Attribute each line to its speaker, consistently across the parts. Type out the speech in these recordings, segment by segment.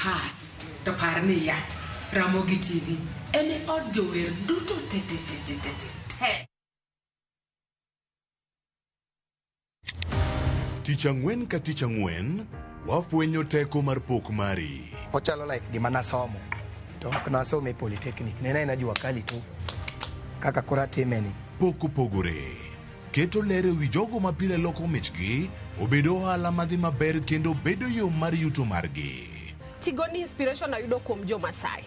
Speaker 1: Has to par niya, Ramogi TV en e od jower duto te te te te te te te.
Speaker 2: Tich ang'wen ka tich ang'wen, wafwenyo teko mar pok mari.
Speaker 3: Ochalo like gima nasomo to ok nasomo e polytechnic ne en aena jua kali to kaka koro atime ni.
Speaker 2: Pok opogore. Keto ler e wi jogo ma pile loko michgi obed ohala madhi maber kendo bedo yo mar yuto margi.
Speaker 4: Chigoni inspiration ayudo kuom jo Masai.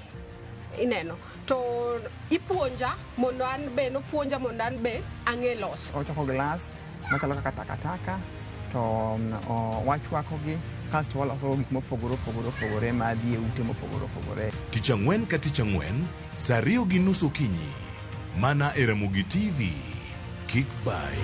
Speaker 4: Ineno. To ipuonja mondo an be nopuonja mondo an be ang'e loso.
Speaker 5: Ochoko glass machalo kaka takataka to wachwakogi kasto waloso gik mopogore opogore opogore madhi e ute mopogore opogore.
Speaker 2: Tich ang'wen ka tich ang'wen saa 2:30 okinyi mana e Ramogi TV. Kik bayi.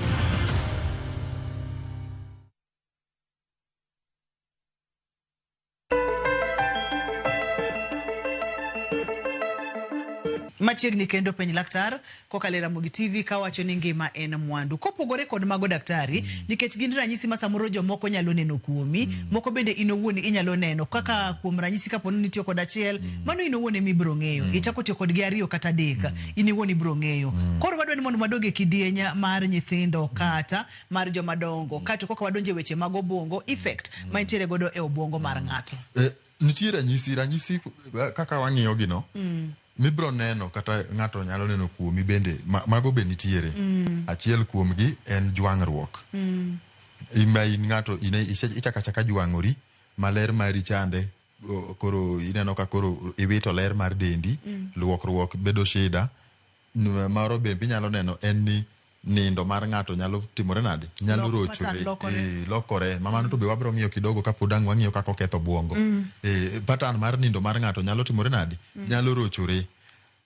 Speaker 6: Machiegni kendo penj laktar kokalo e Ramogi TV kawacho ni ngima en mwandu. Kopogore kod mago daktari, nikech gin ranyisi ma samoro jomoko nyalo neno kuomi, moko bende in owuon inyalo neno kaka kuom ranyisi kapo ni nitiyo kod achiel, mano in owuon ema ibiro ng'eyo. Ichako tiyo kodgi ariyo kata adek, in iwuon ibiro ng'eyo. Koro wadwa ni mondo wadog e kidieny mar nyithindo kata mar joma dongo, kaeto koka wadonjo e weche mag obwongo, effect ma intiere godo e obwongo mar ng'ato.
Speaker 7: Nitie ranyisi, ranyisi kaka wang'iyo gi no, mibro neno kata ng'ato nyalo neno kuomi bende, mago be nitiere. Achiel kuomgi en jwang'ruok. Ima in ng'ato in ichako achaka jwang'ori, ma ler mari chande, koro ineno ka koro iwito ler mar dendi, luokruok bedo shida. Moro be minyalo neno en ni nindo mar ng'ato nyalo timore nade? Nyalo rochore.
Speaker 6: Lokore.
Speaker 7: Lokore. Ma mano to be wabro ng'iyo kidogo kapod ang' wang'iyo kaka oketho obwongo. Pattern mar nindo mar ng'ato nyalo timore nade? Nyalo rochore.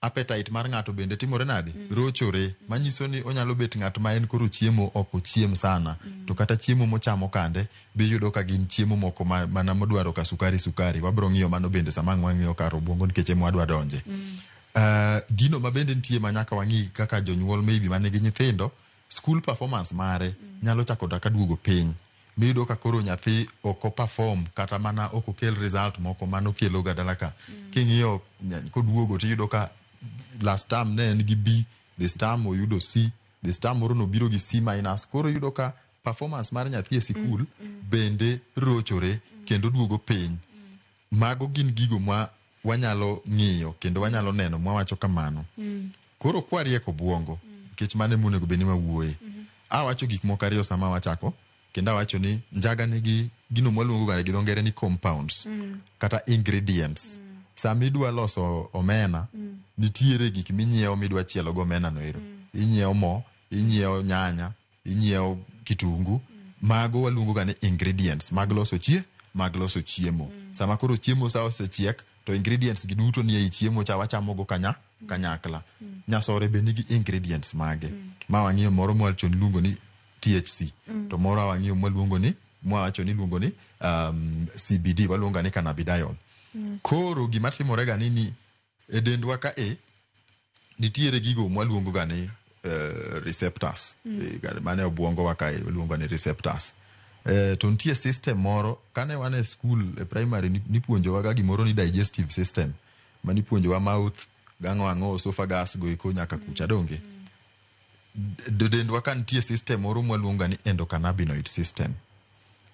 Speaker 7: Appetite mar ng'ato bende timore nade? Rochore. Manyiso ni onyalo bet ng'at ma en koro chiemo ok ochiem sana. To kata chiemo mochamo kande be iyudo ka gin chiemo moko ma, mana modwaro ka sukari sukari. Wabro ng'iyo mano bende sama ang' wang'iyo kar obwongo nikech ema wadwa donje. Gino ma bende nitie ma nyaka wang'i kaka jonyuol maybe man gi nyithindo, school performance mare nyalo chako kata duogo piny. Miyudo ka koro nyathi ok o perform kata mana ok okel result moko manokelo ga dala ka. King'iyo koduogo tiyudo ka last term ne en gi B, this term oyudo C, this term moro nobiro gi C minus. Koro iyudo ka performance mar nyathi e sikul bende rochore kendo duogo piny. Mago gin gigo ma wanyalo ng'iyo kendo wanyalo neno mwawacho kamano. Koro kwarieko obwongo, nikech mano ema onego bed ni wawuoye. Awacho gik moko ariyo sama wachako, kendo awacho ni njaga nigi gino mwaluongo ga gi dho ngere ni compounds kata ingredients. Sama idwa loso omena, nitiere gik minyiewo midwa chielo go omena no ero. Inyiewo mo, inyiewo nyanya, inyiewo kitungu, mago waluongo ga ni ingredients mag loso chie, mag loso chiemo. Sama koro chiemo sa osechiek to ingredients gi duto ni ei chiemo cha wachamo go kanyakla. Nyasore be nigi ingredients mage. Ma wang'iyo moro mwawacho ni iluongo ni THC, to moro wang'iyo mwaluongo ni, mwawacho ni iluongo ni CBD, waluongo ni cannabidiol. Koro gima timore ga ni e dendwa ka e nitiere gigo mwaluongo ga ni receptors. Mane obwongo wa kae waluongo ni receptors. To nitie system moro kane wan e school e primary nipuonjowa ga gimoro ni digestive system, manipuonjowa mouth gang'o ang'o esophagus go eko nyaka kucha donge. Dendwa ka nitie system moro mwaluongo ni endocannabinoid system,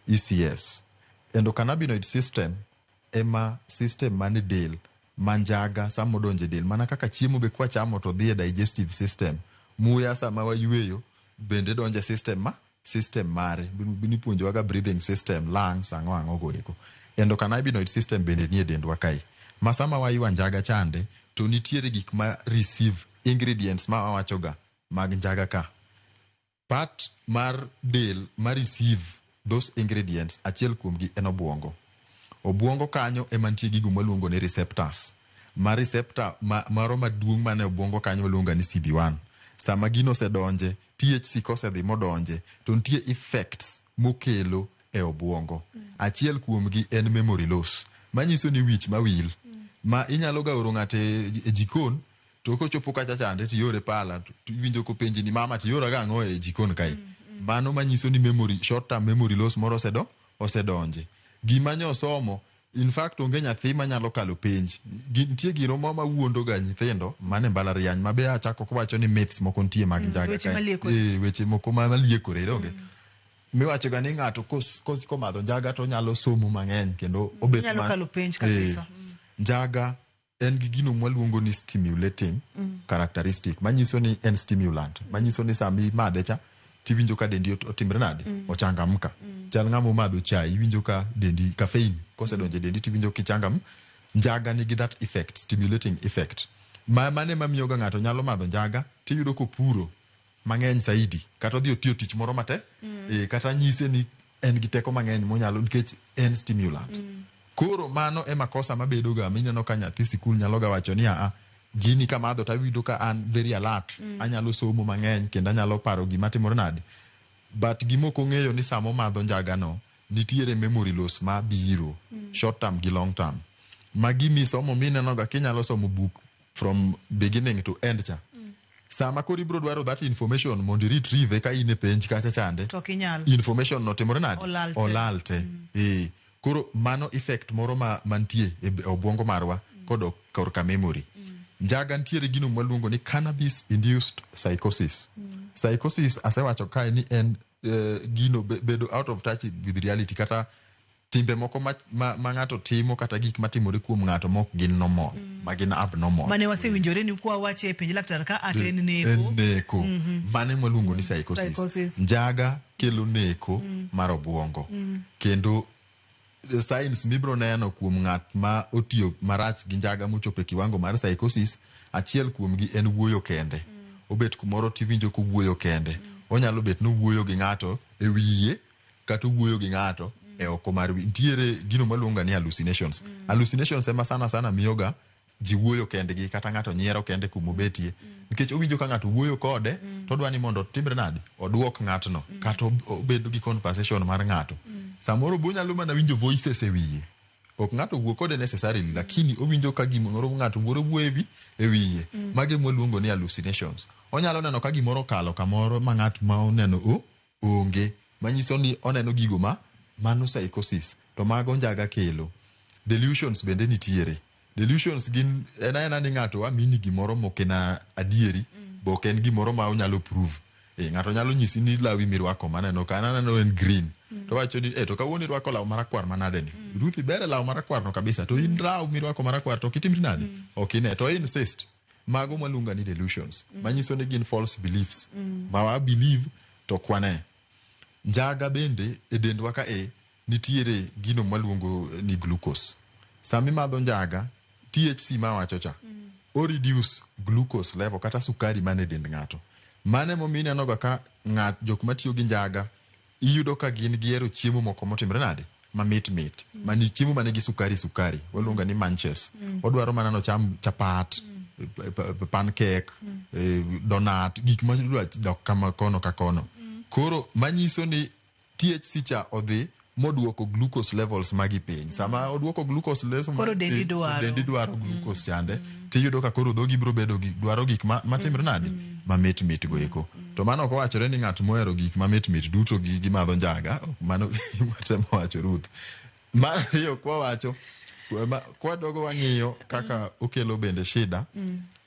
Speaker 7: ECS. Endocannabinoid system ema system mane del manjaga sama odonjo e del, mana kaka chiemo be kwachamo to dhi e digestive system, muya sama wayueyo bende donjo e system ma system mare. Nipuonjowa ga breathing system, lungs, ang'o ang'o go eko. Endocannabinoid system bende nie dendwa kae, ma sama waywa njaga chande to nitiere gik ma receive ingredients ma wawacho ga mag njaga ka. Part mar del ma receive those ingredients, achiel kuomgi en obwongo. Obwongo kanyo ema nitie gigo mwaluongo ni receptors. Ma receptor moro maduong' mane obwongo kanyo waluongo ni CB1. Sama gino osedonje, THC kosedhi modonje, to nitie effects mokelo e obwongo. Achiel kuomgi en memory loss, manyiso ni wich mawil. Ma inyalo ga oro ng'ato e jikon, to kochopo kacha chande to iore pala, to iwinjo kopenji ni mama to iora ga ang'o e jikon kae. Mano manyiso ni memory, short term memory loss moro osedonje. Gima nyosomo In fact, onge nyathi manyalo kalo penj. Nitie gino moro mawuondo ga nyithindo mane mbalariany ma be achako kowacho ni myths moko nitie mag njaga
Speaker 6: weche
Speaker 7: kae.
Speaker 6: maliekore.
Speaker 7: Weche moko maliekore donge. Miwacho ga ni ng'ato komadho njaga to onyalo somo mang'eny kendo obet
Speaker 6: Onyalo kalo penj kabisa.
Speaker 7: Njaga en gi gino mwaluongo ni stimulating characteristic, manyiso ni en stimulant, manyiso ni sama imadhe cha tiwinjo ka dendi otimre nade, ochangamka. Chal ng'ama omadho chai, iwinjo ka dendi caffeine kosedonjo e dendi tiwinjo kichangam. Njaga nigi that effect, stimulating effect. Mane mamiyo ga ng'ato nyalo madho njaga tiyudo kopuro mang'eny saidi, kata odhi otiyo tich moro matek, kata nyise ni en gi teko mang'eny monyalo nikech en stimulant. Koro mano ema kosa mabedo ga mineno ka nyathi sikul nyalo ga wacho ni aa, gini kamadho to awinjo ka an very alert, anyalo somo mang'eny kendo anyalo paro gima timore nade. But gima ok ong'eyo ni sama omadho njaga no nitiere memory loss ma biro short term gi long term. Ma gimi somo mineno ga kinyalo somo book from beginning to end cha. Sama koro ibiro dwaro that information mondo i retrieve ka in e penj kacha chande,
Speaker 6: To ok inyal.
Speaker 7: information no timore nade?
Speaker 6: Olal te.
Speaker 7: Olal te. Koro mano effect moro ma mantie e obwongo marwa kodok korka memory. Njaga nitiere gino mwaluongo ni cannabis induced psychosis. Psychosis asewacho kae ni en gino bedo out of touch with reality, kata timbe moko ma ng'ato timo kata gik matimore kuom ng'ato mok gin normal, ma gin abnormal.
Speaker 6: Mane wasewinjore ni kwa wache e penj laktar ka ate en neko.
Speaker 7: En neko. Mane mwaluongo ni psychosis.
Speaker 6: Psychosis.
Speaker 7: Njaga kelo neko mar obwongo. Kendo signs mibiro neno kuom ng'at ma otiyo marach gi njaga mochopo e kiwango mar psychosis, achiel kuomgi en wuoyo kende. Obet kumoro tiwinjo kowuoyo kende. Onyalo bet nowuoyo gi ng'ato e wiye kata owuoyo gi ng'ato e oko mar wi. Nitiere gino maluongo ni hallucinations. Hallucinations ema sana sana miyoga ji wuoyo kendgi kata ng'ato nyiero kende kumobetie. Nikech owinjo ka ng'ato wuoyo kode, to odwa ni mondo otimre nade? Oduok ng'atno. Kata obed gi conversation mar ng'ato. Samoro be onyalo mana winjo voices e wiye. Ok ng'ato wuo kode necessarily, lakini owinjo ka gimoro ng'ato wuoro wuoyo e wiye. Mago ema waluongo ni hallucinations. Onyalo neno ka gimoro okalo kamoro ma ng'at ma oneno onge. Manyiso ni oneno gigo ma mano psychosis. To mago njaga kelo. Delusions bende nitiere. Delusions gin en aena ni ng'ato amini gimoro mok en adieri, bo ok en gimoro ma onyalo prove. Ng'ato nyalo nyisi ni lawi mirwako maneno ka aneno en green. To wacho ni to kawuono irwako law marakwar manade ni. Ruth ber e law marakwar no kabisa. To in law mirwako marakwar to ok itimri nade? Ok ine. To insist. Mago mwaluongo ni delusions. Manyiso ni gin false beliefs. Ma wa believe to ok wane. Njaga bende e dendwa ka nitiere gino mwaluongo ni glucose. Sama imadho njaga, THC mawacho cha, o reduce glucose level kata sukari man e dend ng'ato. Mano emomiyo ineno ga ka jok matiyo gi njaga iyudo ka gin gihero chiemo moko motimre nade? Mamit mit. Mani chiemo manigi sukari sukari. Waluongo ni munches. Odwaro mana nocham chapat, pancake, donut, gik ma dwa dok kama kono ka kono. Koro manyiso ni THC cha odhi moduoko glucose levels magi piny. Sama oduoko glucose levels
Speaker 6: Koro
Speaker 7: magi
Speaker 6: dendi
Speaker 7: piny,
Speaker 6: dwaro.
Speaker 7: dendi dwaro glucose chande, tiyudo ka koro dhogi biro bedo gi dwaro gik matimre nade? Mamit mit go eko. To mano ok owachore ni ng'at mohero gik mamit mit duto gi madho njaga. Mano watemo wacho Ruth. Mar ariyo kwawacho, kwadogo wang'iyo kaka okelo bende shida.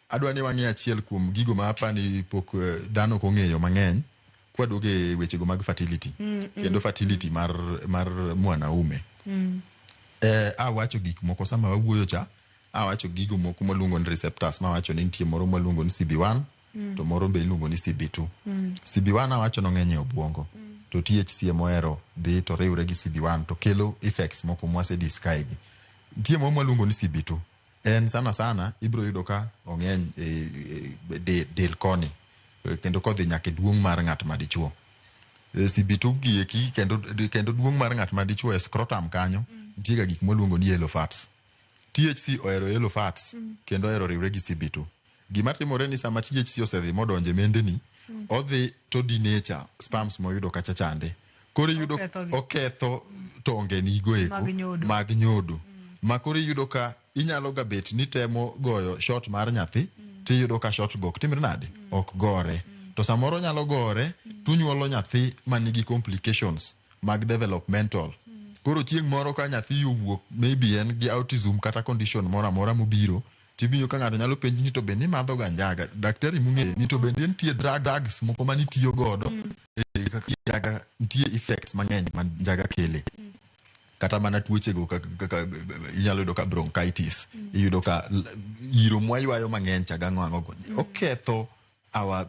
Speaker 7: Adwa ni wang'i achiel kuom gigo ma apani pok dhano ok ong'eyo mang'eny. Kwaduogo e wechego mag fertility. Kendo fertility mar mwanaume. Awacho gik moko sama wawuoyo cha, awacho gigo moko mwaluongo ni receptors, mawacho ni nitie moro mwaluongo ni CB1, to moro be iluongo ni CB2. CB1 awacho nong'eny e obwongo. To THC emohero dhi to riwre gi CB1 to kelo effects moko mwase describe gi. Nitie moro mwaluongo ni CB2. En sana sana ibiro yudo ka ong'eny e del koni. Kendo kodhi nyaka e duong' mar ng'at madichuo. CB2 gi eki kendo duong' mar ng'at madichuo e scrotum kanyo, nitie ga gik mwaluongo ni yellow fats. THC ohero yellow fats, kendo ohero riwre gi CB2. Gima timore ni sama THC osedhi modonjo e mendeni, odhi to denature sperms moyudo kacha chande. Koro iyudo
Speaker 6: Oketho gi.
Speaker 7: oketho tonge nigo eko
Speaker 6: Mag nyodo.
Speaker 7: mag nyodo. Ma koro iyudo ka inyalo ga bet ni temo goyo shot mar nyathi, tiyudo ka shot go ok timre nade? Ok gore. To samoro nyalo gore, tunyuolo nyathi manigi complications mag developmental. Koro chieng' moro ka nyathi owuok maybe en gi autism kata condition moro amora mobiro, tibiro ka ng'ato nyalo penji ni to bende imadho ga njaga, daktari mung'eyo ni to bende nitie drugs moko manitiyo godo. Kaka njaga nitie effects mang'eny ma njaga kele. Kata mana tuochego kaka inyalo yudo ka bronchitis, iyudo ka iro mwaywayo mang'eny cha gang'o ang'o go oketho our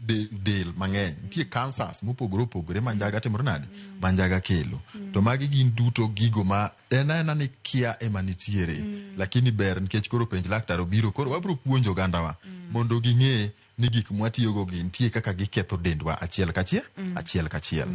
Speaker 7: del mang'eny. Nitie cancers mopogore opogore ma njaga timore nade, ma njaga kelo. To magi gin duto gigo ma en aena ni kia ema nitiere, lakini ber nikech koro penj laktar obiro, koro wabiro puonjo ogandawa mondo ging'e ni gik mwatiyogo gi nitie kaka giketho dendwa achiel kachiel, achiel kachiel.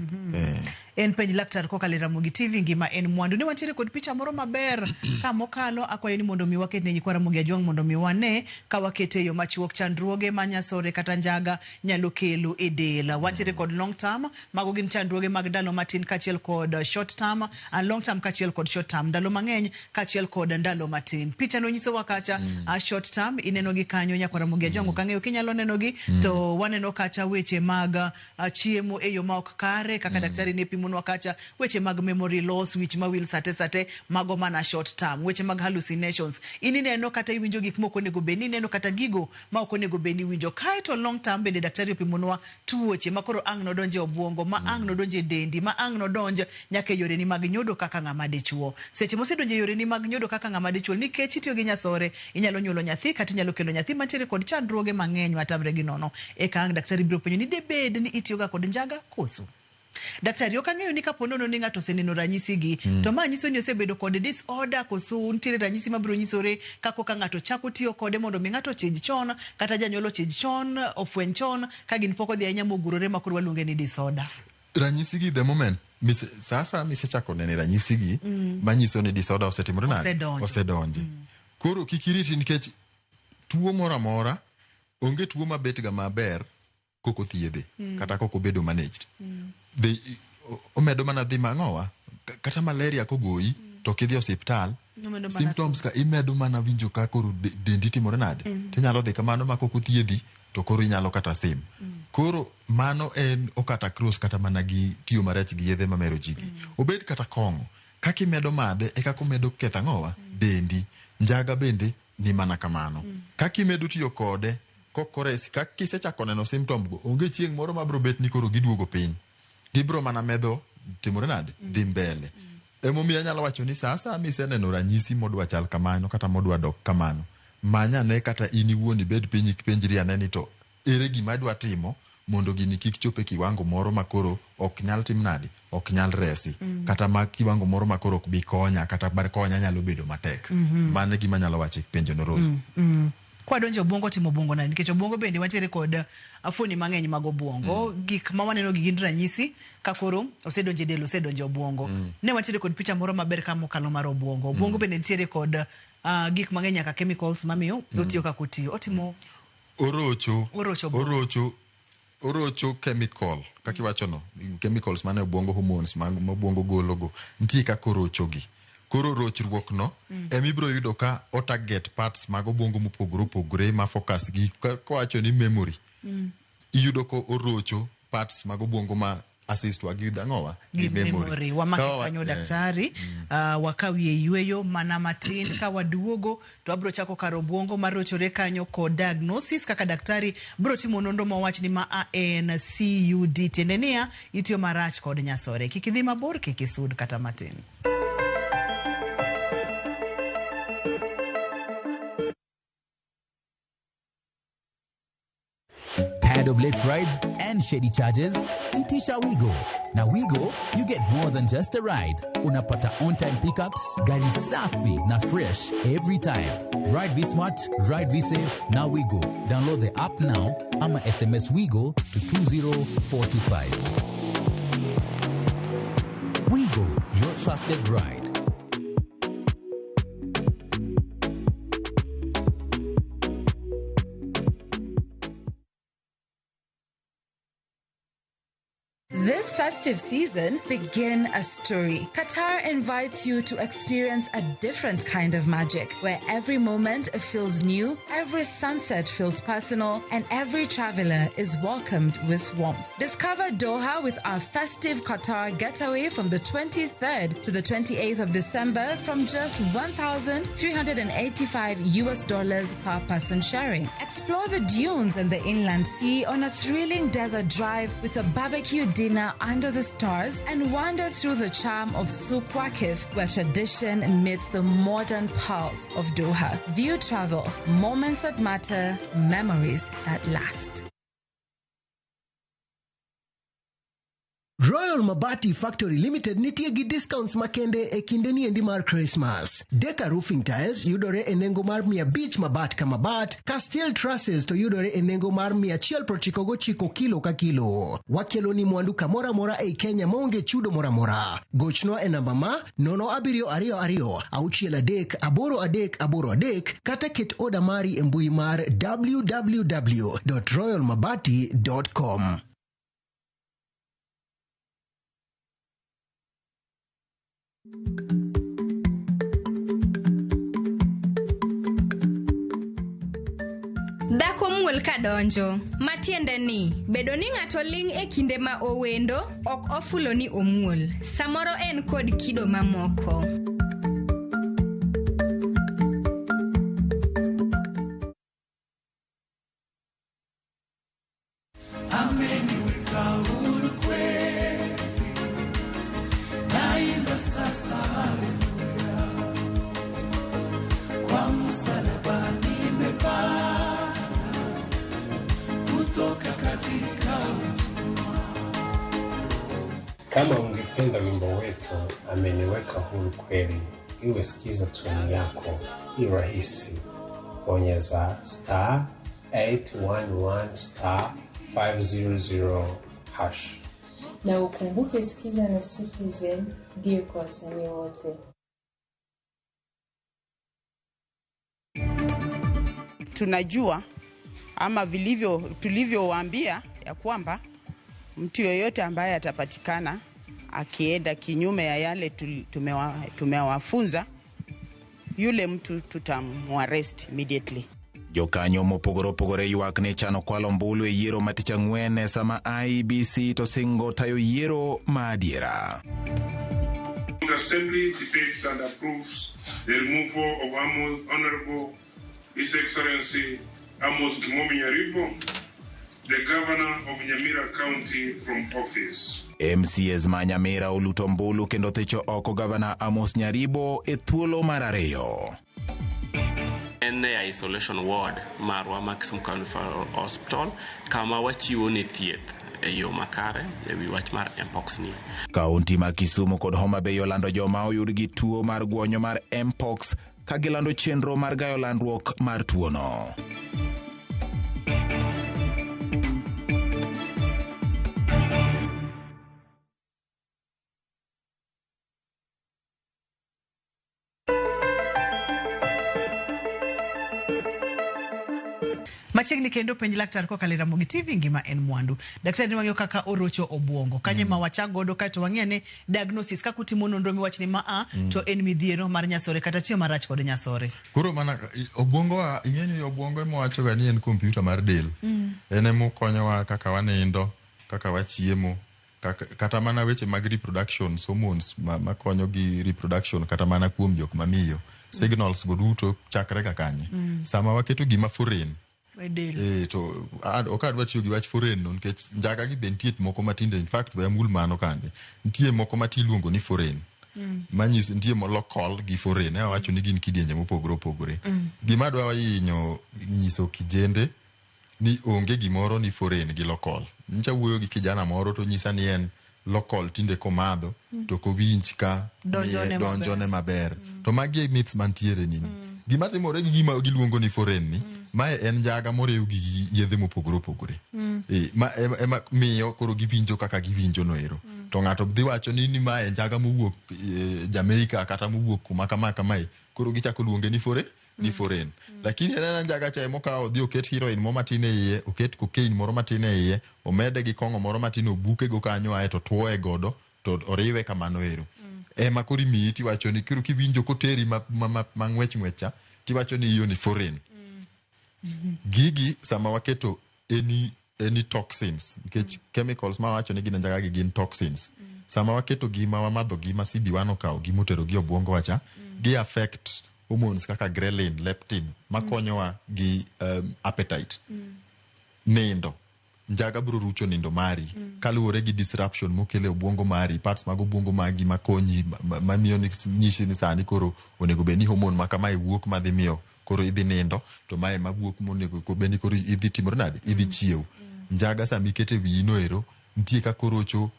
Speaker 6: En penj laktar kokalo e Ramogi TV, ngima en mwandu. Ne wantiere kod picha moro maber ka mokalo, akwayo ni mondo mi waket ne nyikwa Ramogi Ajwang' mondo mi wane ka wakete e yo machuok chandruoge ma nyasore kata njaga nyalo kelo e del. Wantiere kod long term, mago gin chandruoge mag ndalo matin kaachiel kod short term, and long term kaachiel kod short term, ndalo mang'eny kaachiel kod ndalo matin. Picha no nyisowa kacha short term, ineno gi kanyo nyakwa Ramogi Ajwang', ok ang'eyo kinyalo neno gi, to waneno kacha weche mag chiemo e yo ma ok kare kaka daktari ne pimonwa kacha, weche mag memory loss, wich mawil sate sate, mago mana short term. Weche mag hallucinations, in ineno kata iwinjo gik mok onego bed ni ineno kata gigo ma ok onego bed ni iwinjo. Kaeto long term bende daktari opimonwa tuoche ma koro ang' nodonje obuongo, ma ang' nodonje e dendi, ma ang' nodonj nyaka e yoreni mag nyodo kaka ng'ama dichuo. Seche mosedonjo e yoreni mag nyodo kaka ng'ama dichuo, nikech itiyo gi nyasore, inyalo nyuolo nyathi kata inyalo kelo nyathi mantiere kod chandruoge mang'eny matamre gi nono. Eka ang' daktari biro penjo ni debed ni itiyoga kod njaga koso? Daktari, ok ang'eyo ni kapo nono ni ng'ato oseneno ranyisi gi, to ma nyiso ni osebedo kod disorder koso nitiere ranyisi mabiro nyisore kako ka ng'ato chako tiyo kode mondo mi ng'ato ochij chon, kata janyuol ochij chon, ofweny chon, ka gin pok odhi ahinya mogurore ma koro waluonge ni disorder.
Speaker 7: Ranyisi gi the moment mise, sasa misechako nene ranyisi gi manyiso ni disorder osetimore nade,
Speaker 6: Osedonjo.
Speaker 7: Osedonje. Koro kik iriti nikech tuo moro amora onge tuo mabet ga maber kok othiedhe kata kok obedo managed. Omedo mana dhi mang'owa kata malaria kogoyi to kidhi osiptal symptoms ka imedo mana winjo ka koro dendi timore nade, tinyalo dhi kamano ma kok othiedhi to koro inyalo kata sim. Koro mano en okata cross kata mana gi tiyo marach gi yedhe mamero ji gi. Obed kata kong'o, kaka imedo madhe e kaka omedo ketho ang'owa dendi. Njaga bende ni mana kamano. Kaka imedo tiyo kode kokoresi, kaka kisechako neno symptom go, onge chieng' moro mabiro bet ni koro giduogo piny. Gibiro mana medo timore nade, dhi mbele. Emomiyo anyalo wacho ni sa asaya miseneno ranyisi modwa chal kamano kata modwa dok kamano, many ane kata in iwuon ibed piny ipenjri ane ni to ere gima adwa timo mondo gini kik chop e kiwango moro ma koro ok nyal tim nade, ok nyal resi, kata ma kiwango moro ma koro ok bi konya, kata bar konya nyalo bedo matek. Mano e gima anyalo wacho e penjo no, Rose.
Speaker 6: Kwadonjo obwongo, timo obwongo nade? Nikech obwongo bende wantiere kod fuoni mang'eny mag obwongo. Gik ma waneno gi gin ranyisi ka koro osedonjo e del, osedonjo e obwongo. Ne wantiere kod picha moro maber ka mokalo mar obwongo. Obwongo bende nitiere kod gik mang'eny nyaka chemicals mamiyo otiyo kaka otiyo. Otimo
Speaker 7: Orocho,
Speaker 6: Orocho obwongo.
Speaker 7: Orocho chemical kaka iwacho no, chemicals mane obwongo, hormones ma obwongo golo go nitie kaka orocho gi. Koro rochruok no ema ibiro yudo ka o target parts mag obwongo mopogore opogore ma focus gi kowacho ni memory. Iyudo ko orocho parts mag obwongo ma assist wa gi ang'owa
Speaker 6: gi memory. Wamake kanyo daktari, wakawie yweyo mana matin, ka waduogo to wabiro chako kar obwongo marochore kanyo kod diagnosis kaka daktari biro timo nonro mawach ni ma a en CUD, tiende niya itiyo marach kod nyasore. Kik idhi mabor, kik isud kata matin.
Speaker 8: Tired of late rides and shady charges? Itisha Wigo. Now Wigo, you get more than just a ride. Unapata on-time pickups, gari safi na fresh every time. Ride V-Smart, ride V-Safe, now Wigo. Download the app now ama SMS Wigo to 20425. Wigo, your trusted ride.
Speaker 9: This This festive season, begin a story. Qatar invites you to experience a different kind of magic, where every moment feels new, every sunset feels personal, and every traveler is welcomed with warmth. Discover Doha with our festive Qatar getaway from the 23rd to the 28th of December from just $1,385 per person sharing. Explore the dunes and the inland sea on a thrilling desert drive with a barbecue dinner under the stars and wander through the charm of Souk Waqif, where tradition meets the modern pulse of Doha. View Travel, moments that matter, memories that last.
Speaker 10: Royal Mabati Factory Limited nitie gi discounts makende e kinde ni endi mar Christmas. Deka Roofing Tiles yudore e nengo mar 500 mabat ka mabat, ka steel trusses to yudore e nengo mar 199 kilo ka kilo. Wakelo ni mwandu kamoro amora ei Kenya maonge chudo moro amora. Gochnwa e namba ma 0722 63 8383 kata ket oda mari e mbui mar www.royalmabati.com.
Speaker 11: Dhako muol kadonjo, matiende ni bedo ni ng'ato ling' e kinde ma owendo ok ofulo ni omuol. Samoro en kod kido mamoko.
Speaker 12: Ameniweka huru kweli, naimba sasa haleluya, kwa msalaba nimepata kutoka katika utumwa.
Speaker 13: Kama ungependa wimbo wetu ameniweka huru kweli, iwe sikiza tuni yako irahisi. Bonyeza star 811 star 500 hash.
Speaker 14: Na ukumbuke Sikiza na Citizen ndiyo kwa wasanii wote.
Speaker 15: Tunajua ama vilivyo tulivyowaambia ya kwamba mtu yoyote ambaye atapatikana akienda kinyume ya yale tumewafunza, yule mtu tutamuarrest immediately.
Speaker 16: Jokanyo mopogore opogore ywak ni chano kwalo ombulu e yiero ma tich ang'wen sama IEBC to singo tayo yiero ma adiera.
Speaker 17: The Assembly debates and approves the removal of Honorable His Excellency Amos Kimomi Nyaribo, the Governor of Nyamira County, from office.
Speaker 16: MCAs ma Nyamira oluto ombulu kendo thicho oko Gavana Amos Nyaribo e thuolo mar ariyo.
Speaker 18: En e isolation ward marwa ma Kisumu County Referral Hospital kama wachiwo ne thieth e yo makare e wi wach mar mpox ni.
Speaker 16: Kaunti ma Kisumu kod Homa Bay olando joma oyud gi tuo mar guonyo mar mpox ka gilando chenro mar gayo landruok mar tuono.
Speaker 6: Machiegni kendo penj laktar kokalo e Ramogi TV ngima en mwandu. Daktari ni wang'eyo kaka orocho obuongo. Kanye ma wachak godo kaeto wang'e ne diagnosis kaka utimo nonro miwach ni ma a to en midhiero mar nyasore kata tiyo marach kod nyasore.
Speaker 7: Koro mana obuongo wa ing'e ni obuongo ema wachoga ni en kompyuta mar del. En ema okonyowa kaka wanindo, kaka wachiemo, kata mana weche mag reproduction, hormones makonyo gi reproduction kata mana kuom jok mamiyo. Signals go duto chakre ga kanye. Sama waketo gima foreign to ok adwa tiyo gi wach foreign no nikech njaga gi be nitie moko matinde, in fact we amul mano kande nitie moko matiluongo ni foreign manyiso nitie mo local gi foreign awacho ni gin kidienje mopogore opogore. Gima adwa hinyo nyiso kijende ni onge gimoro ni foreign gi local. Ncha wuoyo gi kijana moro to nyisa ni en local tinde komadho to kowinj ka donjone maber. To magi e myths mantiere nini. Gima timore gi gima giluongo ni foreign ni mae en njaga morew gi yedhe mopogore opogore. Ma ema miyo koro giwinjo kaka giwinjo no ero. To ng'ato dhi wacho ni mae njaga mowuok Jamaica kata mowuok kuma kama kamae, koro gichako luonge ni foreign, ni foreign. Lakini en ena njaga cha emokawo odhi oket heroin moro matin e iye, oket cocaine moro matin e iye, omede gi kong'o moro matin, obuke go kanyo ae to tuoye godo to oriwe kamano ero. Ema koro imiyi tiwacho ni koro kiwinjo koteri ma ng'wech ng'wech cha tiwacho ni iyo ni foreign. Gigi sama waketo any toxins, nikech chemicals ma wacho ni gin e njaga gi gin toxins. Sama waketo gi ma wamadho gi ma CB1 okawo gi motero gi obwongo wacha, gi affect hormones kaka ghrelin, leptin makonyowa gi appetite. Nindo. Njaga biro rucho nindo mari kaluwore gi disruption mokelo e obwongo mari, parts mag obwongo magi makonyi mamiyo nyisi ni sani koro onego bed ni hormone ma kamae wuok madhi miyo koro idhi nindo, to mae mawuok monego bed ni koro idhi timore nade, idhi chiew. Njaga sama ikete wiyi no ero nitie kaka orocho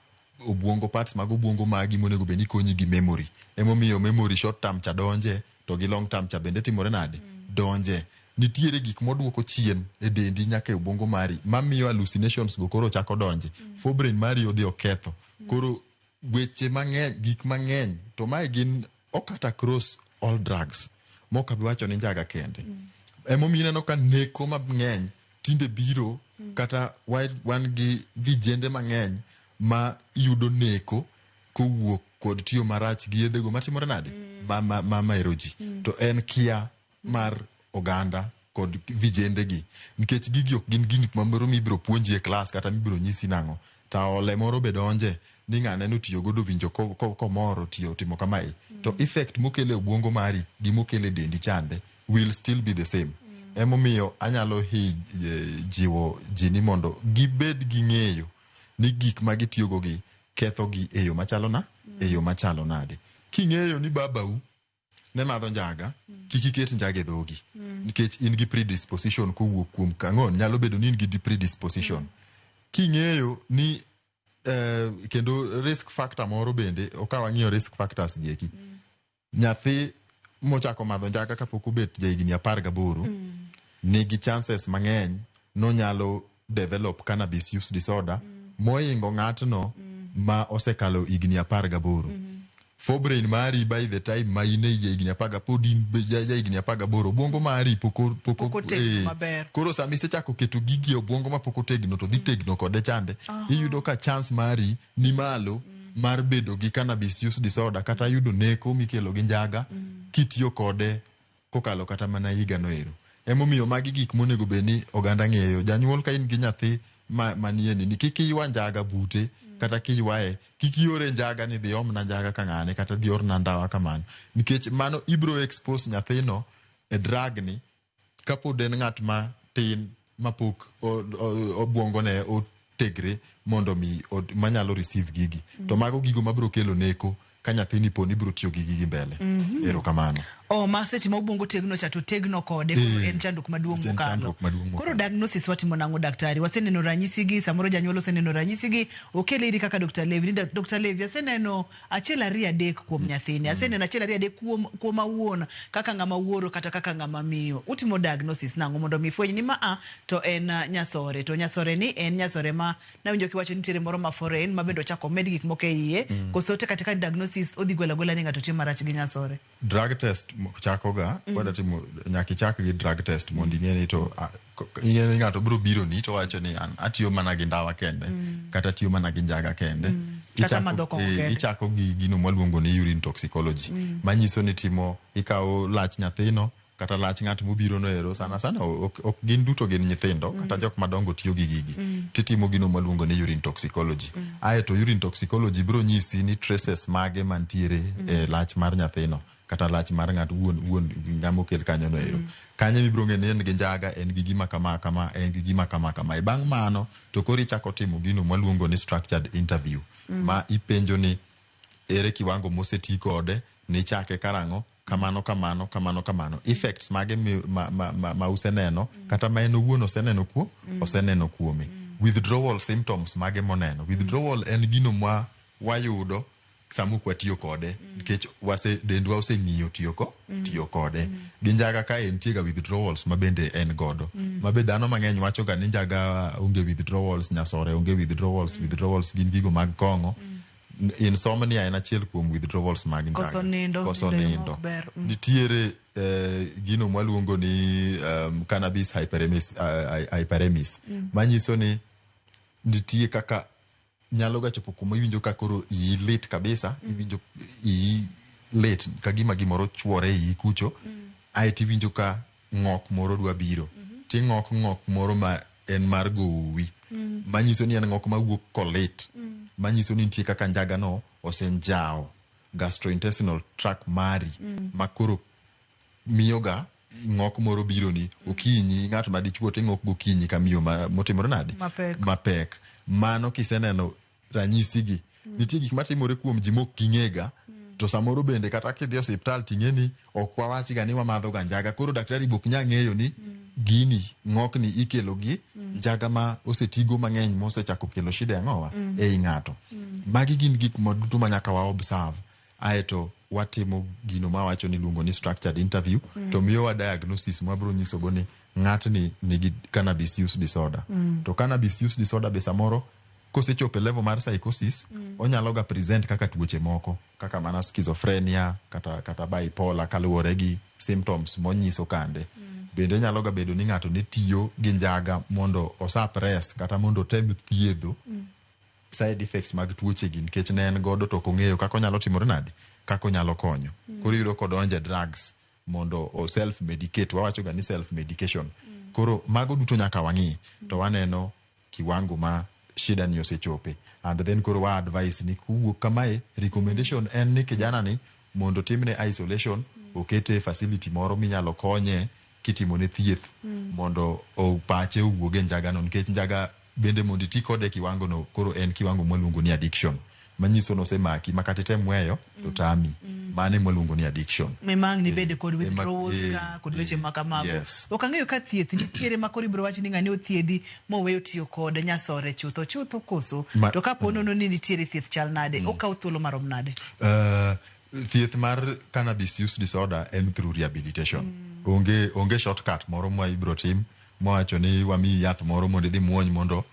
Speaker 7: obwongo, parts mag obwongo magi monego bed ni konyi gi memory. Emomiyo memory short term cha donje to gi long term cha bende timore nade, donje. Nitiere gik moduoko chien e dendi nyaka e obwongo mari mamiyo hallucinations go koro chako donje. Forebrain mari odhi oketho. Koro weche mang'eny, gik mang'eny, to mae gin okata across all drugs. Mok abi wacho ni njaga kende. Emomiyo ineno ka neko mang'eny tinde biro kata wan gi vijende mang'eny ma yudo neko kowuok kod tiyo marach gi yedhego matimore nade, ma mero ji. To en kia mar oganda kod vijende gi, nikech gigi ok gin gik mamoro mibiro puonji e klas kata mibiro nyisi nang'o. Ta ole moro be donje ni ng'ane notiyo godo winjo komoro tiyo timo kamae. To effect mokelo e obwongo mari gi mokelo e dendi chande will still be the same. Emomiyo anyalo jiwo ji ni mondo gibed gi ng'eyo ni gik ma gitiyogo gi ketho gi e yo machalo na, e yo machalo nade. King'eyo ni babau ne madho njaga, kik iket njaga e dhogi. Nikech in gi predisposition kowuok kuom kang'o, nyalo bedo ni in gi predisposition. King'eyo ni kendo risk factor moro bende, ok wang'iyo risk factors gi eki. Nyathi mochako madho njaga kapok obet jahigni 18 nigi chances mang'eny nonyalo develop cannabis use disorder moingo ng'atno ma osekalo higni 18. Forebrain mari by the time ma in e higni 10 pod in jahigni 18, obwongo mari pok
Speaker 6: otegno maber.
Speaker 7: Koro sama isechako keto gigi e obwongo ma pok otegno to dhi tegno kode chande, iyudo ka chance mari ni malo mar bedo gi cannabis use disorder kata yudo neko mikelo gi njaga kitiyo kode kokalo kata mana higa no ero. Emomiyo magi gik monego bed ni oganda ng'eyo. Janyuol ka in gi nyathi manie ni kik iywa njaga bute kata kiywaye kik iore njaga ni dhi omna njaga ka ng'ane kata dhi orna ndawa kamano, nikech mano ibro expose nyathino e drug ni kapod en ng'at ma tin mapok obwongo ne otegre mondo mi manyalo receive gigi. To mago gigo mabro kelo neko ka nyathini po ni biro tiyo gi gigi mbele. Erokamano.
Speaker 6: Ma seche ma obwongo tegno cha to tegno kode, koro en chandruok maduong' mokalo. Koro diagnosis watimo nang'o daktari? Waseneno ranyisi gi, samoro janyuol oseneno ranyisi gi, okele iri kaka Dr. Levi. Ni Dr. Levi, aseneno 1 2 3 kuom nyathini, aseneno 1 2 3 kuom awuon kaka ng'ama wuoro kata kaka ng'ama miyo. Utimo diagnosis nang'o mondo mi fweny ni ma to en nyasore, to nyasore ni en nyasore ma nawinjo kiwacho ni nitiere moro ma foreign ma bende ochako med gik moko e iye, koso te katika diagnosis odhi gwelo agwela ni ng'ato tiyo marach gi nyasore?
Speaker 7: Drug test chakoga, wadwa timo nyaka ichak gi drug test mondo ing'e ni to ing'e ni ng'ato biro biro ni to wacho ni an atiyo mana gi ndawa kende, kata atiyo mana gi njaga kende.
Speaker 6: Kata madho kong'o kende.
Speaker 7: Ichako gi gino mwaluongo ni urine toxicology, manyiso ni timo ikawo lach nyathino kata lach ng'at mobiro no ero, sana sana ok gin duto gin nyithindo, kata jok madongo tiyo gi gigi. Titimo gino mwaluongo ni urine toxicology. Aeto urine toxicology biro nyisi ni traces mage mantiere e lach mar nyathino kata lach mar ng'at wuon ng'ama okel kanyo no ero. Kanyo mibiro ng'e ni en gi njaga, en gi gima kama kama, en gi gima kama kama. E bang' mano to koro ichako timo gino mwaluongo ni structured interview, ma ipenjo ni ere kiwango moseti kode, nichake karang'o, kamano kamano kamano kamano, effects mage ma useneno, kata ma en owuon oseneno kuo, oseneno kuome, withdrawal symptoms mage moneno. Withdrawal en gino ma wayudo sama ok watiyo kode, nikech dendwa oseng'iyo tiyo kode. Gi njaga ka entie ga withdrawals ma bende en godo. Ma be dhano mang'eny wacho ga ni njaga onge withdrawals, nyasore onge withdrawals, withdrawals gin gigo mag kong'o. Insomnia en achiel kuom withdrawals mag njaga.
Speaker 6: Koso nindo,
Speaker 7: Koso
Speaker 6: nindo
Speaker 7: nindo.
Speaker 6: ok ber.
Speaker 7: Nitiere gino mwaluongo ni cannabis hyperemis, hyperemis. Manyiso ni nitie kaka nyalo ga chopo kuma iwinjo ka koro iyi lit kabisa, iwinjo iyi lit ka gima gimoro chwore e iyi kucho, aeto iwinjo ka ng'ok moro dwa biro. Ting'ok ng'ok moro ma en mar gowi. Manyiso ni en ng'ok mawuok kolit. Manyiso ni nitie kaka njaga no osenjawo gastrointestinal tract mari ma koro miyoga ng'ok moro bironi okinyi. Ng'at ma dichuo ting'ok gokinyi ka miyo motimore nade?
Speaker 6: Mapek.
Speaker 7: Mapek. Mano kiseneno ranyisigi, nitie gik matimore kuom ji mok ging'ega. To samoro bende kata kidhi e osiptal ting'e ni ok wawachga ni wamadho ga njaga, koro daktari bok nya ng'eyo ni gini ng'okni ikelo gi njaga ma osetigo mang'eny mosechako kelo shida e ang'owa ei ng'ato. Magi gin gik ma duto ma nyaka wa observe, aeto watimo gino mawacho ni iluongo ni structured interview. To miyowa diagnosis mwabiro nyisogo ni ng'atni nigi cannabis use disorder. To cannabis use disorder be samoro kosechopo e level mar psychosis, onyalo ga present kaka tuoche moko kaka mana schizophrenia kata bipolar, kaluwore gi symptoms monyiso kande. Bende nyalo ga bedo ni ng'ato ne tiyo gi njaga mondo osuppress kata mondo otem thiedho side effects mag tuoche gi, nikech ne en godo to ok ong'eyo kaka onyalo timore nade, kaka onyalo konyo. Koro iyudo kodonje drugs mondo o self medicate, wawacho ga ni self medication. Koro mago duto nyaka wang'i to waneno kiwango ma shida ni osechope, and then koro wa advice ni kuwuok kamae, recommendation en ni kijana ni mondo timne isolation, okete e facility moro minyalo konye kitimone thieth mondo pache owuog e njaga no, nikech njaga bende mondo iti kode e kiwango no koro en kiwango mwaluongo ni addiction, manyiso nosemaki ma kata item weyo to tami. Mano ema ni addiction.
Speaker 6: Mimang' ni bede kod withdrawals ka kod weche ma kamago.
Speaker 7: Yes.
Speaker 6: Ok ang'eyo ka thieth nitiere ma koro ibiro wach ni ng'ani othiedhi moweyo tiyo kod nyasore chutho chutho koso. To kapo nono ni nitiere thieth chal nade, okawo thuolo marom nade?
Speaker 7: Thieth mar cannabis use disorder en through rehabilitation. Onge shortcut moro ma ibiro tim mowacho ni wamiyi yath moro mondo idhi muony mondo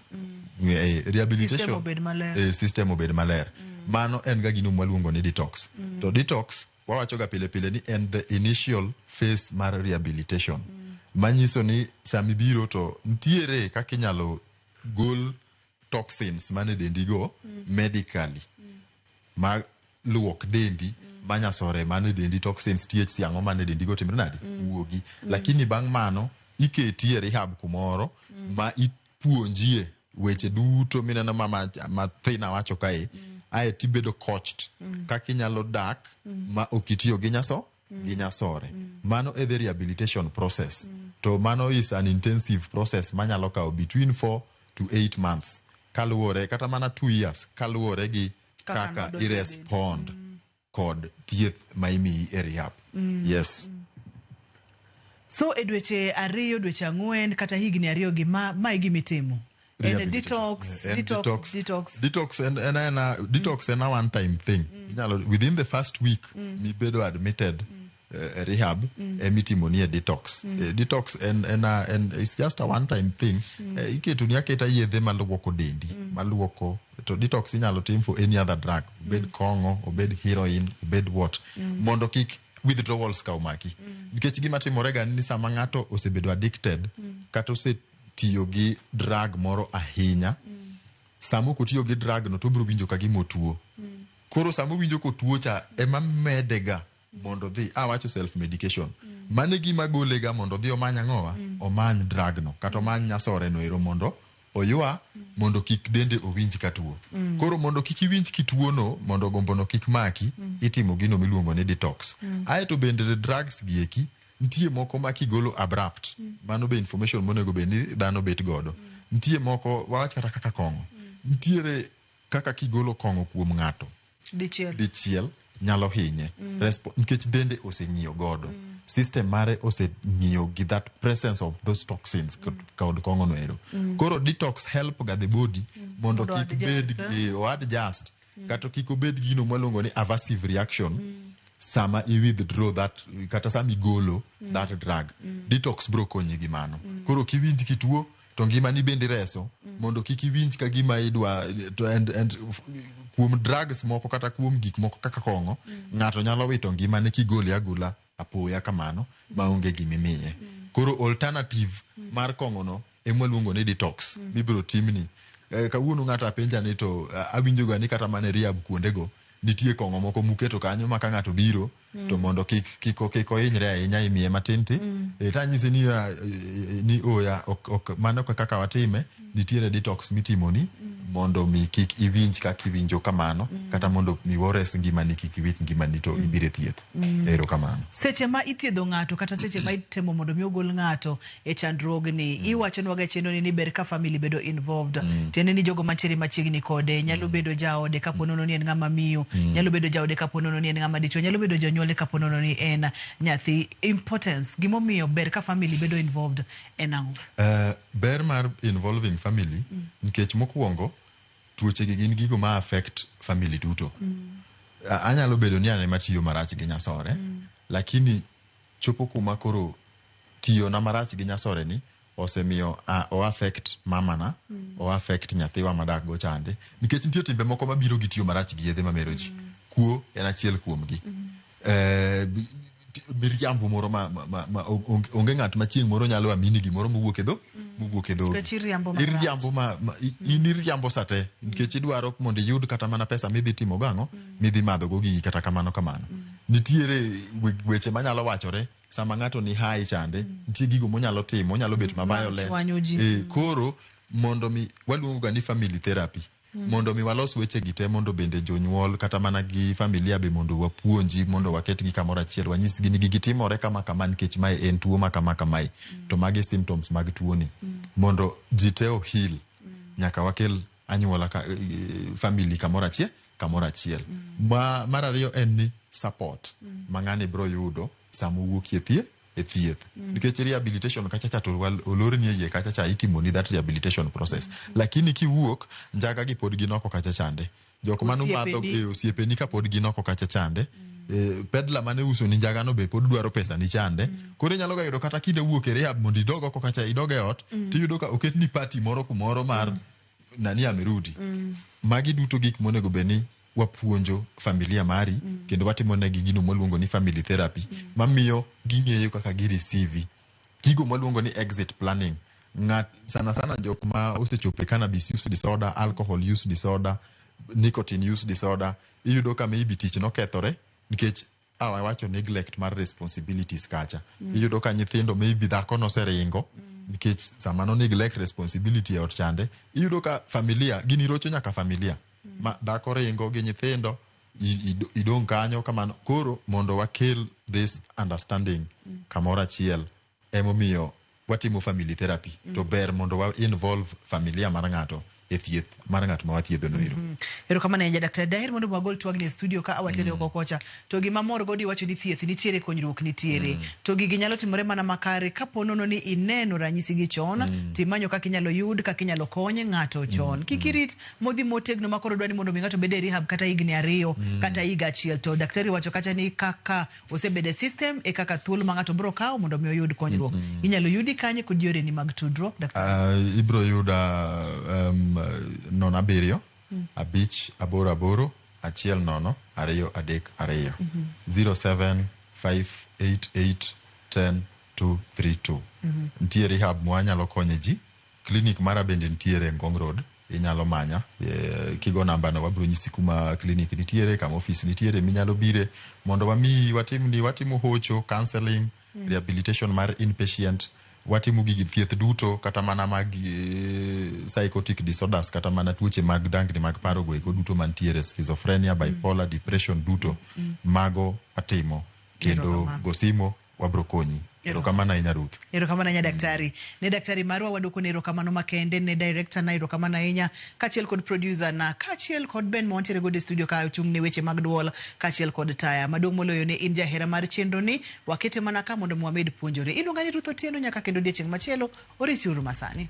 Speaker 7: rehabilitation
Speaker 6: System obed maler.
Speaker 7: System obed maler. Mano en ga gino mwaluongo ni detox. To detox wawacho ga pile pile ni en the initial phase mar rehabilitation, manyiso ni samibiro to nitiere kaka inyalo gol toxins mane dendi go medically, ma luok dendi manyasore mane dendi, toxins, THC, ang'o mane dendi go timre nade, wuogi. Lakini bang' mano iketi e rehab kumoro ma ipuonjie weche duto mineno ma mathina wacho kae, ae tibedo coached kaka inyalo dak ma ok itiyo gi nyaso gi nyasore. Mano e the rehabilitation process. To mano is an intensive process manyalo kawo between 4 to 8 months, kaluwore kata mana 2 years, kaluwore gi
Speaker 6: kaka
Speaker 7: kaka
Speaker 6: nodonjo e
Speaker 7: irespond kod thieth ma imiyi e rehab. Yes.
Speaker 6: So e dweche 2, dweche 4 kata higni 2 gi ma e gimitimo. En
Speaker 7: Rehabilitation.
Speaker 6: detox,
Speaker 7: En
Speaker 6: detox,
Speaker 7: detox.
Speaker 6: Detox.
Speaker 7: Detox en detox en a one time thing. Inyalo within the first week mibedo admitted e rehab emitimo ni e detox. Detox en, a, en it's just a one time thing. Iketo ni aketa yedhe maluoko dendi, maluoko. To detox inyalo tim for any other drug, obed kong'o, obed heroin, obed what, mondo kik withdrawals ka omaki. Nikech gima timore ga ni sama ng'ato osebedo addicted kata osetiyo gi drug moro ahinya, sama ok otiyo gi drug no to obiro winjo ka gima otuo. Koro sama owinjo kotuo cha ema medega mondo dhi awacho self medication. Mano e gima golega mondo odhi omany ang'owa, omany drug no kata omany nyasore no ero mondo oywa mondo kik dende owinj ka tuo. Koro mondo kik iwinj kituo no, mondo gombo no kik maki, itimo gino miluongo ni detox. Aeto bende drugs gi eki nitie moko ma kigolo abrupt, mano be information monego bed ni dhano bet godo. Nitie moko wawach kata kaka kong'o. Nitiere kaka kigolo kong'o kuom ng'ato
Speaker 6: dichiel,
Speaker 7: dichiel nyalo hinye. Nikech dende oseng'iyo godo, system mare oseng'iyo gi that presence of those toxins kod kong'o no ero. Koro detox help ga the body mondo
Speaker 6: mondo
Speaker 7: kik bed
Speaker 6: adjust, eh?
Speaker 7: O adjust kata kik obed gino mwaluongo ni aversive reaction sama i withdraw that kata sama igolo that drug. Detox bro konyi gi mano. Koro kiwinj kituo to ngimani bende ireso mondo kik iwinj ka gima idwa to and kuom drugs moko kata kuom gik moko kaka kong'o, ng'ato nyalo wito ngimane kigole agola apoya kamano maonge gimimiye. Koro alternative mar kong'ono ema waluongo ni detox mibiro timni. Kawuono ng'ato apenja ni to awinjo ga ni kata mana e rehab kuondego nitie kong'o moko muketo kanyo ma ka ng'ato biro to mondo kik ohinyre ahinya imiye matin ti. Tanyise ni ni oya ok mano kaka watime, nitiere detox mitimoni mondo mi kik iwinj kaka iwinjo kamano, kata mondo mi ores ngimani kik iwit ngimani to ibiro e thieth. Erokamano.
Speaker 6: Seche ma ithiedho ng'ato kata seche ma itemo mondo mi ogol ng'ato e chandruogni, iwachonwa ga chenro ni ber ka family bedo involved. Tiende ni jogo mantiere machiegni kode, nyalo bedo jaode kapo nono ni en ng'ama miyo, nyalo bedo jaode kapo nono ni en ng'ama dichuo, nyalo bedo jonyuolne kapo nono ni en nyathi. Importance, gimomiyo ber ka family bedo involved en ang'o?
Speaker 7: Ber mar involving family nikech mokwongo tuoche gi gin gigo ma affect family duto. Anyalo bedo ni an ema tiyo marach gi nyasore, lakini chopo kuma koro tiyo na marach gi nyasore ni osemiyo o affect mamana, o affect nyathiwa madak go chande, nikech nitie timbe moko mabiro gi tiyo marach gi yedhe mamero ji. Kuo en achiel kuomgi. Miriambo moro ma onge ng'at ma chieng' moro nyalo amini gimoro mowuok e dho mowuok e dhogi.
Speaker 6: Nikech iriambo marach.
Speaker 7: Iriambo ma in iriambo sate nikech idwaro mondo iyud kata mana pesa midhi timo gang'o, midhi madho go gigi kata kamano kamano. Nitiere weche manyalo wachore sama ng'ato ni high chande, nitie gigo monyalo timo, onyalo bet ma violent.
Speaker 6: Chwanyo ji.
Speaker 7: Koro mondo mi waluongo ga ni family therapy. Mondo mi walos weche gi te, mondo bende jonyuol kata mana gi familia be mondo wapuonji, mondo waketgi kamoro achiel, wanyisgi ni gigi timore kama kama nikech mae en tuo ma kama kamae, to magi symptoms mag tuoni. Mondo ji te o heal, nyaka wakel anyuola ka, family kamoro achiel kamoro achiel. Mar ariyo en ni support ma ng'ani biro yudo sama owuok e thieth e thieth. Nikech rehabilitation kacha cha to olorni e iye kacha cha itimoni that rehabilitation process. Lakini kiwuok, njaga gi pod gin oko kacha chande. Jok mano madho
Speaker 6: Osiepeni.
Speaker 7: Osiepeni ka pod gin oko kacha chande. Peddler mane uso ni njaga no be pod dwaro pesa ni chande. Koro inyalo ga yudo kata kinde wuok e rehab mondo idog oko kacha, idog e ot, tiyudo ka oketni party moro kumoro mar nani amerudi. Magi duto gik monego bed ni wapuonjo familia mari, kendo watimo negi gino mwaluongo ni family therapy, mamiyo ging'eyo kaka gi receive gigo mwaluongo ni exit planning. Ng'at sana sana jok ma osechopo e cannabis use disorder, alcohol use disorder, nicotine use disorder, iyudo ka maybe tich nokethore nikech awacho neglect mar responsibilities kacha. Iyudo ka nyithindo maybe dhako noseringo nikech sama no neglect responsibility e ot chande, iyudo ka familia gini rocho nyaka familia. Ma dhako ringo gi nyithindo, idong' kanyo kamano. Koro mondo wakel this understanding kamoro achiel, emomiyo watimo family therapy. To ber mondo wa involve familia mar ng'ato e thieth mar ng'at ma wathiedho no ero.
Speaker 6: Erokamano ahinya daktari. Daher mondo wagol twagni e studio ka awatere oko kocha. To gima mor godo iwacho ni thieth nitiere, konyruok nitiere. To gigi nyalo timore mana makare kapo nono ni ineno ranyisi gi chon, timanyo kaka inyalo yud, kaka inyalo kony ng'ato chon. Kik irit modhi motegno ma koro dwa ni mondo mi ng'ato obed e rehab kata higni 2, kata higa 1. To daktari wacho kacha ni kaka osebedo e system e kaka thuolo ma ng'ato biro kawo mondo mi oyud konyruok. Inyalo yudi kanye kod yoreni mag tudruok, daktari?
Speaker 7: Ibiro yuda 0 7 5 8 8 1 0 2 3 2 07 5 8 8 10 2 3 2. Nitie rehab mwanyalo konye ji. Clinic mara bende nitiere Ngong Road, inyalo manya. Kigo namba no wabiro nyisi kuma clinic nitiere, kama office nitiere minyalo bire mondo wamiyi watimni, watimo hocho, counseling, rehabilitation mar inpatient, watimo gigi thieth duto kata mana mag psychotic disorders, kata mana tuoche mag dangni mag paro go eko duto mantiere, schizophrenia, bipolar, depression duto, mago watimo kendo
Speaker 6: Erokamano.
Speaker 7: go simo wabro konyi. Erokamano ahinya Ruth.
Speaker 6: Erokamano ahinya daktari. Ne daktari marwa waduoko ne erokamano makende, ne director na erokamano ahinya, kaachiel kod producer na, kaachiel kod Ben ma wantiere godo e studio ka ochung' ne weche mag duol, kaachiel kod taya. Maduong' moloyo ne in jahera mar chenro ni, wakete mana ka mondo wamed puonjore. Iluonga ni Ruth Otieno nyaka kendo odiechieng' machielo, oriti uru masani.